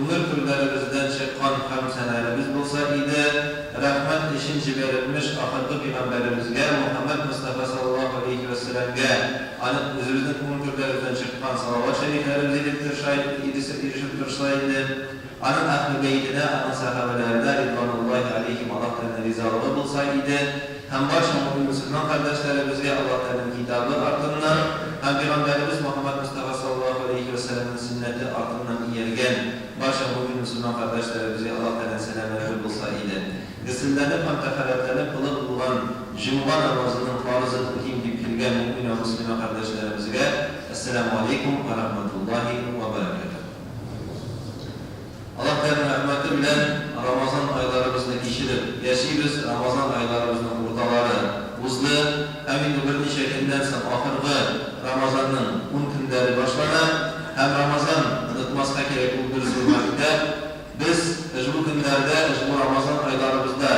күңел түрләребездән чыккан хәмд сәнәләребез булса иде. Рәхмәт өчен җибәрелмеш ахыргы пигамбәребезгә, Мухәммәд Мостафа саллаллаһу галәйһи вә сәлләмгә, аны үзебезнең күңел түрләребездән чыккан салават шәрифләребез илеп торса, ирешеп торса иде. Аның әһле бәйтенә, аның сәхабәләренә ридвануллаһи галәйһим Аллаһ Тәгаләнең ризалыгы булса иде. Һәм барча мөэмин-мөселман кардәшләребезгә Аллаһ Тәгаләнең китабы артыннан һәм пигамбәребез Мөхәммәд Мостафа саллаллаһу галәйһи вә сәлләмнең сөннәте артыннан ияргән барча мөэмин-мөселман кардәшләребезгә Аллаһ Тәгаләнең сәламәтлеге булса иде. Госелләнеп һәм тәһарәтләнеп кылып булган җомга намазының фарызын үтим дип килгән мөэмин вә мөслимә кардәшләребезгә Әссәламү галәйкүм вә рахматуллаһи вә бәрәкәтүһ. Аллаһ Тәгаләнең рәхмәте белән Рамазан айларыбызны кичереп яшибез, Рамазан айларыбызның урталары узды һәм инде берничә көннән соң ахыргы Рамазанның ун көннәре башлана һәм Рамазан, онытмаска кирәк, ул бер зур мәктәп. Без ошбу көннәрдә, ошбу Рамазан айларыбызда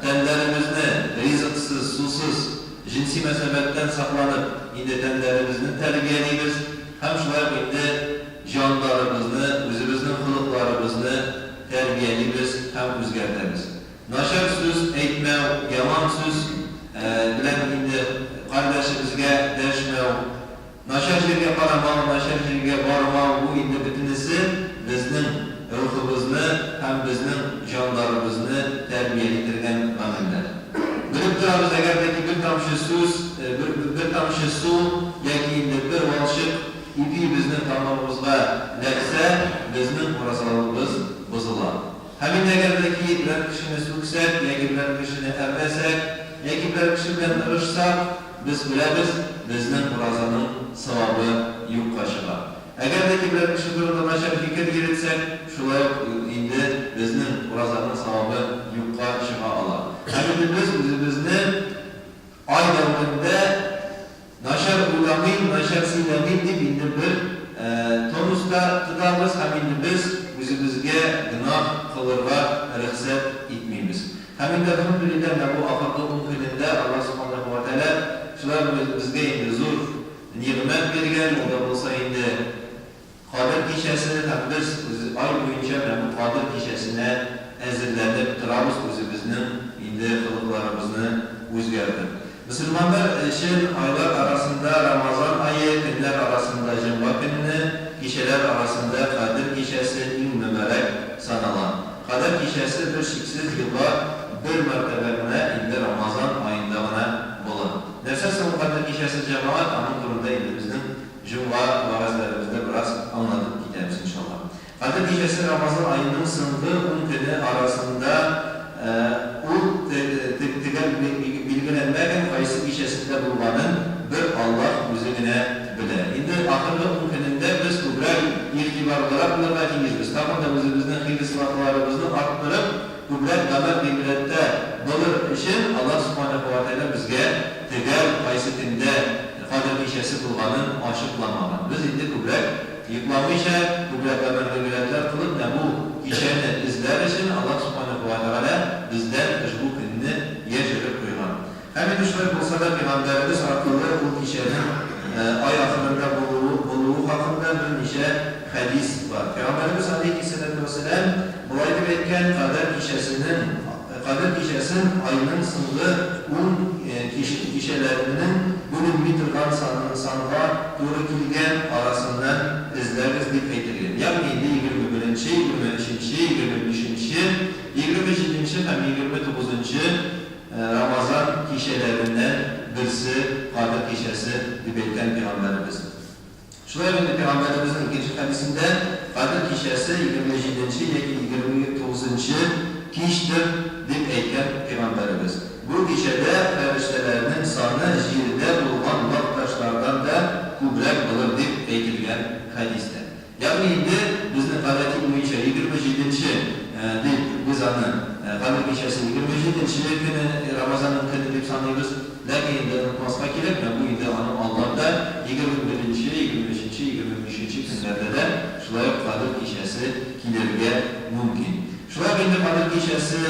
тәннәребезне ризыксыз, сусыз, җенси мәсәбәттән сакланып, инде тәннәребезне тәрбиялибез һәм шулай ук инде җаннарыбызны, үзебезнең холыкларыбызны тәрбиялибез һәм үзгәртәбез. Начар сүз әйтмәү, яман сүз белән инде кардәшебезгә дәшмәү, начар җиргә карамау, начар җиргә бармау, бу инде бөтенесе безнең рухыбызны һәм безнең җаннарыбызны тәрбияли торган гамәлләр. Белеп торабыз, әгәр дә ки бер тамчы сүз, бер тамчы су яки инде бер валчык Ипи безнең тамагыбызга эләксә, безнең уразалыгыбыз бозыла. Һәм инде әгәр дә ки берәр кешене сүксәк, яки берәр кешене әрләсәк, яки берәр кеше белән орышсак, без беләбез, безнең уразаның савабы юкка чыга. Әгәр дә ки берәр кеше турында начар фикер йөретсәк, шулай ук инде безнең уразаның савабы юкка чыга ала. Һәм инде без үзебезне ай дәверендә Начар уйламыйм, начар сөйләмим дип инде бер тонуста тотабыз һәм инде без үзебезгә гөнаһ кылырга рөхсәт итмибез. Һәм инде әлхәмдүлилләһ менә бу ахыргы ун көнендә Аллаһ Субханаһу ва Тәгалә шулай ук безгә инде зур нигъмәт биргән, ул да булса инде Кадер кичәсе һәм без үз ай буенча менә бу Кадер кичәсенә әзерләнеп торабыз, үзебезнең инде холыкларыбызны үзгәртеп. Мөселманнар өчен айлар арасында Рамазан ае, көннәр арасында җомга көнне, кичәләр арасында Кадер кичәсе иң мөбарәк санала. Кадер кичәсе бер шиксез елга бер мәртәбә генә инде Рамазан аенда гына була. Нәрсә соң ул Кадер кичәсе, җәмәгать, аның турында инде безнең Җомга вәгазьләребездә бераз аңлатып китәбез, иншалла. Кадер кичәсе Рамазан аеның соңгы ун көне арасында ул төгәл билгеләнмәгән, кайсы кичәсендә булганын бер Аллаһ үзе генә белә. Инде ахыргы ун көнендә без күбрәк игътибарлырак булырга тиешбез, тагын да үзебезнең хирыслыкларыбызны арттырып, күбрәк гамәл-гыйбадәттә булыр өчен Аллаһ Сүбхәнәһү вә Тәгалә безгә төгәл кайсы көндә Кадер кичәсе булганын ачыкламаган. Без инде күбрәк йокламыйча, күбрәк гамәл-гыйбадәтләр кылып, менә бу кичәне эзләр өчен Аллаһ Сүбхәнәһү вә Тәгалә бездән ошбу көнне яшереп куйган. Һәм инде шулай булса да, пәйгамбәребез аркылы ул кичәнең ай ахырында булуы булуы хакында берничә хәдис бар. Пәйгамбәребез галәйһиссәләтү вәссәлам болай дип әйткән, Кадер кичәсенең Кадер кичәсен айның соңгы ун кичәләренең бүленми торган санга туры килгән арасыннан эзләгез дип әйтелгән. Ягъни инде 21нче, 23нче, 25нче, 27нче һәм 29нчы Рамазан кичәләреннән берсе Кадер кичәсе дип әйткән пәйгамбәребез. Шулай ук инде пәйгамбәребезнең икенче хәдисендә Кадер кичәсе 27 нче яки 29 нчы кичтер дип әйткән пәйгамбәребез. Бу кичәдә фәрештәләрнең саны җирдә булган вак ташлардан да күбрәк булыр дип әйтелгән хәдистә. Ягъни инде безнең гадәти буенча 27 нче дип без аны Кадер кичәсе 27 нче көне Рамазанның көне дип саныйбыз. Ләкин инде онытмаска кирәк, менә бу инде аның алдан да 21 нче, 23 нче, 25 нче көннәрдә дә шулай ук Кадер кичәсе килергә мөмкин. Шулай ук инде Кадер кичәсе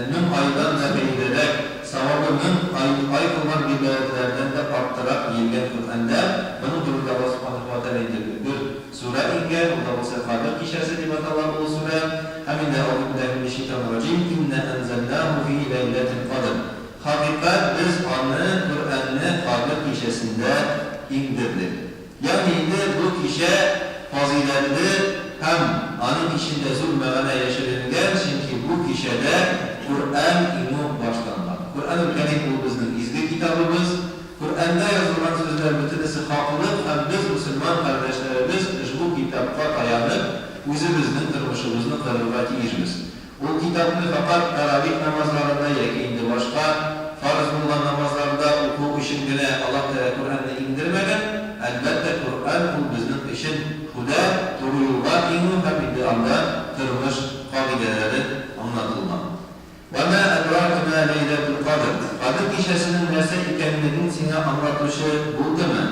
1000 айдан да хәерлерәк, савабы 1000 ай ай кылган гыйбадәтләрдән дә арттырак диелгән Коръәндә. Моның турында Аллаһ Сүбхәнәһү вә Тәгалә инде бер. сүрә иңгән, ул да булса Кадер кичәсе дип атала ул сүрә. Һәм инде Әгъузу биллаһи минәш-шәйтанир раҗим, Иннә әнзәлнәһу фи ләйләтил кадр. Хакыйкать, без аны, Коръәнне, Кадер кичәсендә иңдердек. Ягъни инде бу кичә фазыйләтле һәм аның эчендә зур мәгънә яшеренгән, чөнки бу кичәдә Коръән иңү башланган. Коръәнул Кәрим ул безнең изге китабыбыз. Коръәндә язылган сүзләр бөтенесе хаклык һәм без мөселман кардәшләребез ошбу китапка таянып үзебезнең тормышыбызны корырга тиешбез. Ул китапны фәкать тәравих намазларында яки инде башка фарыз булган намазларда уку өчен генә Аллаһ Тәгалә Коръәнне иңдермәгән, әлбәттә Коръән ул безнең өчен һүдә, туры юлга иңү һәм инде анда тормыш кагыйдәләре аңлатылган. Вә мә әдрака мә ләйләтул кадр, Кадер кичәсенең нәрсә икәнлеген сиңа аңлатучы булдымы?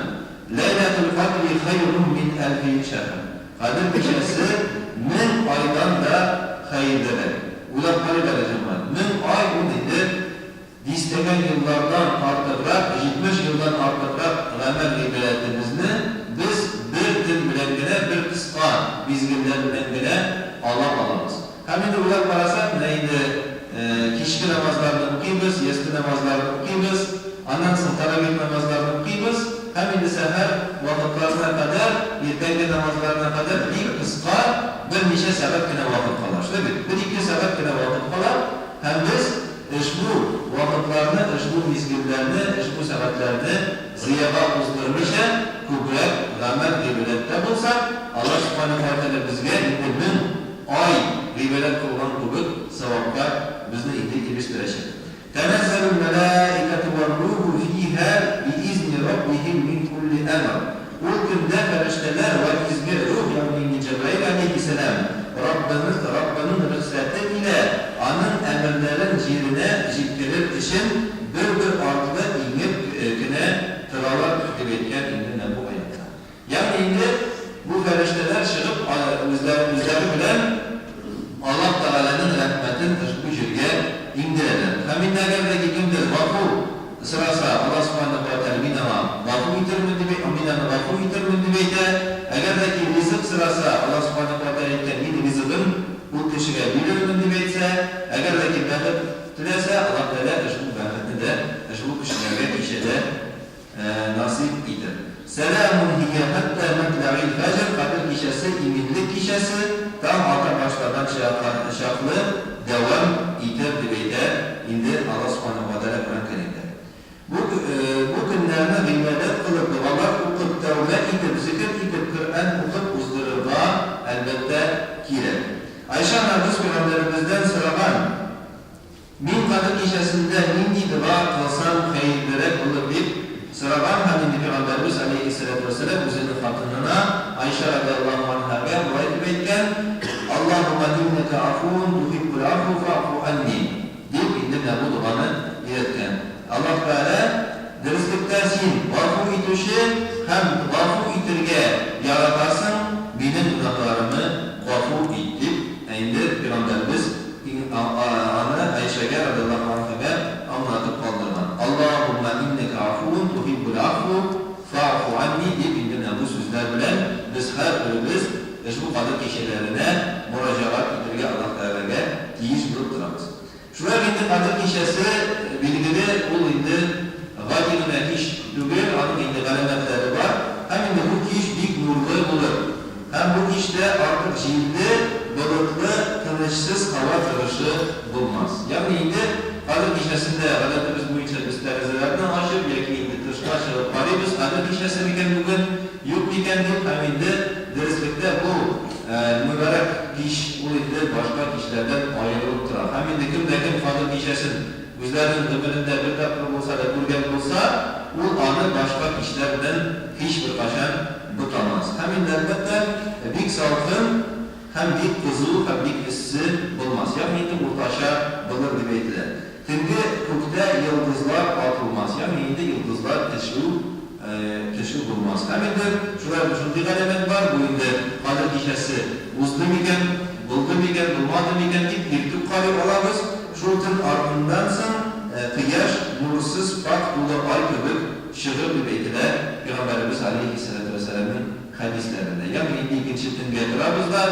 Ләйләтул кадри хәйрун мин әлфи шәһр, Кадер кичәсе 1000 айдан да хәерлерәк. Уйлап карыйк әле, җәмәгать, 1000 ай ул инде дистәгән еллардан артыграк, 70 елдан артыграк гамәл-гыйбадәтебезне без бер төн белән генә, бер кыска мизгелләр белән генә ала алабыз. Һәм инде уйлап карасак, менә инде кичке намазларны укыйбыз, ястү намазларын укыйбыз, аннан соң таравих намазларын укыйбыз, һәм инде сәхәр вакытларына кадәр, иртәнге намазларына кадәр бик кыска, берничә сәгать кенә вакыт кала. Шулай бит? Бер-ике сәгать кенә вакыт кала, һәм без ошбу вакытларны, ошбу мизгелләрне, ошбу сәгатьләрне зыяга уздырмыйча, күбрәк гамәл-гыйбадәттә булсак, Аллаһ Сүбхәнәһү вә Тәгалә безгә инде 1000 Ай гыйбадәт кылган кебек савапка безне инде ирештерәчәк. Тәнәззәлүл мәләикәтү вәр-руху фиһа биизни раббиһим мин кулли әмр. Ул көндә фәрештәләр вә изге рух, ягъни инде Җәбраил галәйһиссәлам, Раббының Раббының рөхсәте илә аның әмерләрен җиренә җиткерер өчен бер-бер артлы иңеп кенә торалар, дип әйткән инде менә бу аятьтә. Ягъни инде бу фәрештәләр чыгып, үзләре үзләре белән Аллаһ Тәгаләнең рәхмәтен ошбу җиргә иңдерәләр. Һәм инде әгәр дә ки кемдер гафу сораса, Аллаһ Сүбхәнәһү вә Тәгалә мин аңа гафу итермен дип, мин аны гафу итермен дип әйтә. Әгәр дә ки ризык сораса, Аллаһ Сүбхәнәһү вә Тәгалә әйткән, мин ризыгын ул кешегә бирермен дип әйтсә, әгәр дә ки бәхет теләсә, Аллаһ Тәгалә ошбу бәхетне дә ошбу кешеләргә кичәдә Насыйп итер. Сәламун һия хәтта мәтләгыйл фәҗр, Кадер кичәсе, иминлек кичәсе, таң ата башлаган чаклы дәвам итер, дип әйтә инде Аллаһ Сүбхәнәһү вә Тәгалә Коръән Кәримдә. Бу бу көннәрне гыйбадәт кылып, догалар укып, тәүбә итеп, зекер итеп, Коръән укып уздырырга, әлбәттә, кирәк. Айшә анабыз пәйгамбәребездән сораган. Мин Кадер кичәсендә нинди дога кылсам хәерлерәк булыр дип сораган һәм инде Пәйгамбәребез аләйһиссәләтү вәссәлам үзенең хатынына Айшә радиаллаһу анһагә болай дип әйткән, Аллаһумма иннәкә афуун тухиббул афу фаъфу анни, дип инде менә бу доганы өйрәткән. Аллаһ Тәгалә, Дөреслектә син гафу итүче һәм гафу итергә яратасың, минем гөнаһларымны гафу ит, дип, ә инде Пәйгамбәребез Аны Гайшәгә, радиаллаһу анһәгә, аңлатып калдырган. Аллаһуммә иннәкә афуун тухиббул афу фаъфу анни, дип инде менә бу сүзләр белән без һәрберебез ошбу Кадер кичәләренә мөрәҗәгать итергә Аллаһ Тәгаләгә тиеш булып торабыз. Шулай ук инде Кадер кичәсе, билгеле, ул инде гади генә кич түгел, аның инде галәмәтләре бар. Һәм инде бу кич бик нурлы булыр. Һәм бу кичтә артык җилле, болытлы, тынычсыз һава торышы булмас. Ягъни инде Кадер кичәсендә, гадәтебез буенча, без тәрәзәләрне ачып яки инде тышка чыгып карыйбыз, Кадер кичәсе микән бүген, юк микән дип, һәм инде дөреслектә бу мөбарәк кич ул инде башка кичләрдән аерылып тора. Һәм инде кем дә кем Кадер кичәсен үзләренең гомерендә бер тапкыр булса да күргән булса, ул аны башка кичләр белән һич беркайчан бутамас. Һәм инде, әлбәттә, бик салкын һәм бик кызу һәм бик эссе булмас. Ягъни инде уртача булыр дип әйтелә. Төнге күктә йолдызлар атылмас. Ягъни инде йолдызлар төшү, төшү булмас. Һәм инде шулай ук шундый галәмәт бар, бу инде Кадер кичәсе узды микән, булды микән, булмады микән дип иртүк карый алабыз. Шул төн артыннан соң кояш нурсыз пакь тулы ай кебек чыгыр дип әйтелә Пәйгамбәребез аләйһиссәләтү вәссәламнең. хәдисләрендә. Ягъни инде икенче төнгә торабыз да,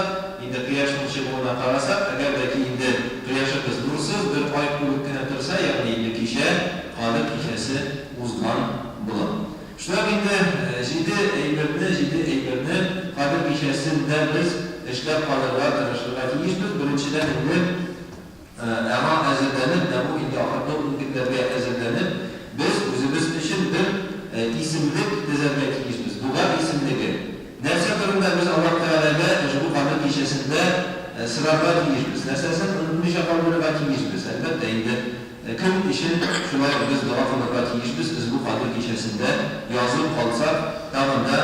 инде кояшның чыгуына карасак, әгәр дә ки инде кояшыбыз нурсыз, бер ай кебек кенә торса, ягъни инде кичә, Кадер кичәсе узган була. Шулай ук инде җиде әйберне, җиде әйберне Кадер кичәсендә без эшләп калырга тырышырга тиешбез. Беренчедән инде, Аңа әзерләнеп, менә бу инде ахыргы ун көннәргә әзерләнеп, без үзебез өчен бер исемлек төзәргә тиешбез, дога исемлеге. Нәрсә турында без Аллаһ Тәгаләгә ошбу Кадер кичәсендә сорарга тиешбез, нәрсәсен онытмыйча калдырырга тиешбез? Әлбәттә инде, кем өчен шулай без дога кылырга тиешбез, ошбу Кадер кичәсендә язып калсак, тагын да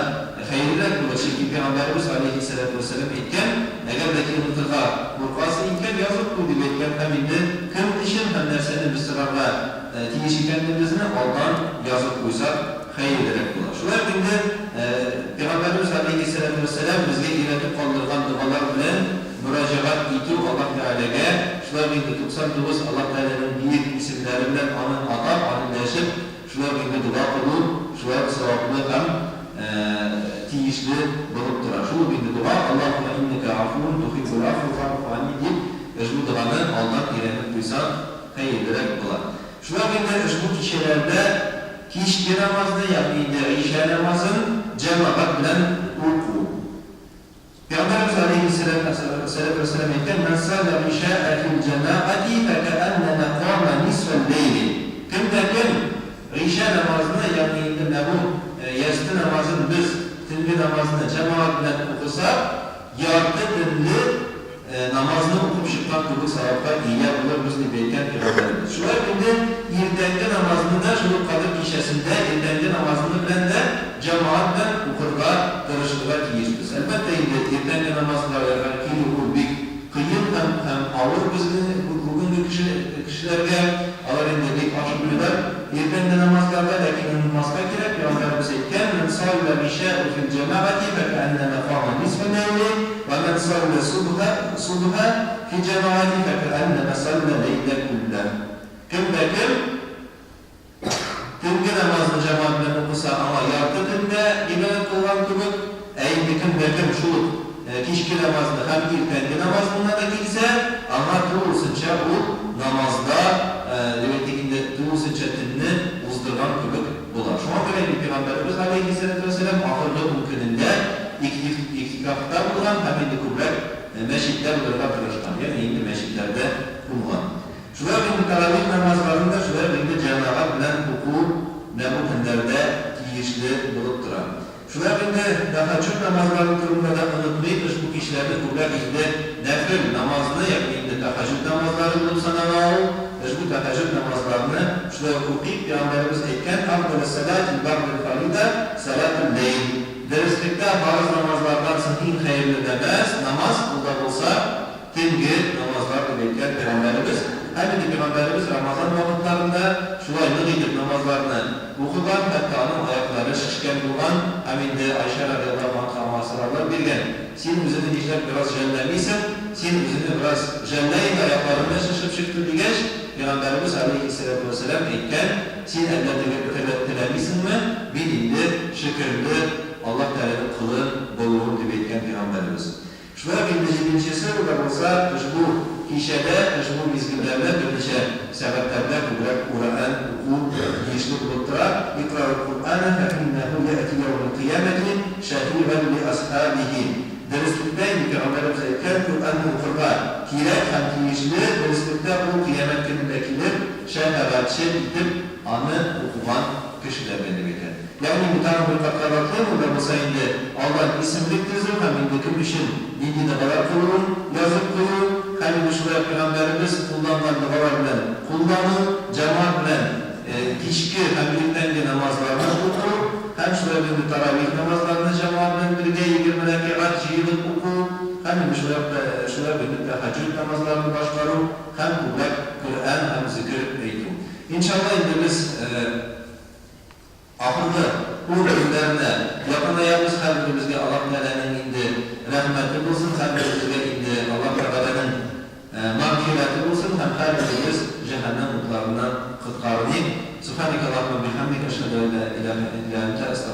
хәерлерәк булыр, чөнки Пәйгамбәребез галәйһиссәләтү вәссәлам әйткән, Әгәр дә ки онытырга куркасың икән, язып куй, дип әйткән һәм инде кем өчен һәм нәрсәне без сорарга тиеш икәнлегебезне алдан язып куйсак, хәерлерәк була. Шулай ук инде Пәйгамбәребез галәйһиссәләтү вәссәлам безгә өйрәтеп калдырган догалар белән мөрәҗәгать итү Аллаһ Тәгаләгә, шулай ук инде 99 Аллаһ Тәгаләнең биек исемнәре белән Аны атап, Аны дәшеп, шулай ук инде дога кылу шулай ук саваплы һәм тиешле булып тора. Шул ук инде дога, Аллаһуммә иннәкә гафуун тухиббул гафва фа'фу анни дип, ошбу доганы алдан өйрәнеп куйсаң, хәерлерәк була. Шулай ук инде ошбу кичәләрдә кичке намазны, ягъни инде гыйшә намазын җәмәгать белән уку. Пәйгамбәребез галәйһиссәләтү вәссәлам әйткән, Мән салля гыйшәә фил җәмәгати фәкәәннәмә кама нисфәл ләйли. Кем дә кем гыйшә намазны, ягъни инде менә бу ясты намазын без төнге намазны җәмәгать белән укысак, ярты төнле намазны укып чыккан кебек савапка ия булырбыз, дип әйткән Пәйгамбәребез. Шулай ук инде иртәнге намазны да шул ук Кадер кичәсендә иртәнге намазны белән дә җәмәгать белән укырга тырышырга тиешбез. Әлбәттә инде, иртәнге намазларга килү ул бик кыен һәм һәм авыр безнең бүгенге кеше кешеләргә, алар инде бик ашыкмыйлар иртәнге намазларга, ләкин онытмаска кирәк, Пәйгамбәребез әйткән, Мән саллә гыйшәәү фил җәмәгати фәкәәннәмә кама нисфәл ләйли, вә мән саллә субха субха фи җәмәгати фәкәәннәмә саллә ләйлә күлләһ. Кем дә кем төнге намазны җәмәгать белән укыса, аңа ярты төндә гыйбадәт кылган кебек, ә инде кем дә кем шул ук кичке намазны һәм иртәнге намазынна да килсә, аңа тулысынча ул намазда, дип әйтик инде, тулысынча төнне уздырган кебек була. Шуңа күрә инде Пәйгамбәребез галәйһиссәләтү вәссәлам ахыргы ун көнендә игътикафта булган һәм инде күбрәк мәчеттә булырга тырышкан, ягъни инде мәчетләрдә кунган. Шулай ук инде тәравих намазларын да шулай ук инде җәмәгать белән уку менә бу көннәрдә тиешле булып тора. Шулай ук инде тәһәҗҗүд намазлары турында да онытмыйк, ошбу кичләрне күбрәк инде нәфел намазны, ягъни инде тәһәҗҗүд намазлары булып санала ул, ошбу тәһәҗҗүд намазларны шулай ук укыйк, пәйгамбәребез әйткән, Афдалүс сәлати бәгъдел фарида сәлатул ләйл. Дөреслектә фарыз намазлардан соң иң хәерле нәмәз, намаз, ул да булса, Төнге намазлар дип әйткән пәйгамбәребез. Һәм инде пәйгамбәребез Рамазан вакытларында шулай нык итеп намазларны укыган, хәтта аның аяклары шешкән булган һәм инде Айшә радиаллаһу анха аңа сораулар биргән, Син үзеңне нишләп бераз жәлләмисең, син үзеңне бераз жәллә инде, аякларың да шешеп чыкты, дигәч, пәйгамбәребез галәйһиссәләтү вәссәлам әйткән, Син әллә теге теләмисеңме, мин инде шөкерле Аллаһ Тәгаләнең колы булуым, дип әйткән пәйгамбәребез. Шулай ук инде җиденчесе, ул да булса, ошбу кичәдә, ошбу мизгелләрдә берничә сәгатьләрдә күбрәк Куръән уку тиешле булып тора, Икрау Куръәнә фә иннәһү яәти яүмәл кыямәти шәфиган ли асхабихи. Дөреслектә, инде Пәйгамбәребез әйткән, Куръәнне укырга кирәк һәм тиешле, дөреслектә ул кыямәт көнендә килеп, шәфәгатьче итеп аны укыган кешеләргә, дип әйткән. Ягъни мин тагын бер кат кабатлыйм, ул да булса инде алдан исемлек төзү һәм инде кем өчен нинди догалар кылуын язып кую, һәм инде шулай ук пәйгамбәребез кулланган догалар белән куллану, җәмәгать белән кичке һәм иртәнге намазларны уку, һәм шулай ук инде таравих намазларны җәмәгать белән бергә 20 рәкәгать җыелып уку, һәм инде шулай ук шулай ук инде тәһәҗҗүд намазларын башкару һәм күбрәк Коръән һәм зекер әйтү. Иншалла инде без. Ахыргы ун көннәренә якынаябыз, һәрберебезгә Аллаһ Тәгаләнең инде рәхмәте булсын, һәрберебезгә инде Аллаһ Тәгаләнең мәгъфирәте булсын һәм һәрберебез җәһәннәм утларыннан коткарыныйк. Субханәкә Аллаһуммә бихәмдик, әшһәдү ән лә иләһә иллә әнтә, әстәгъфирүкә.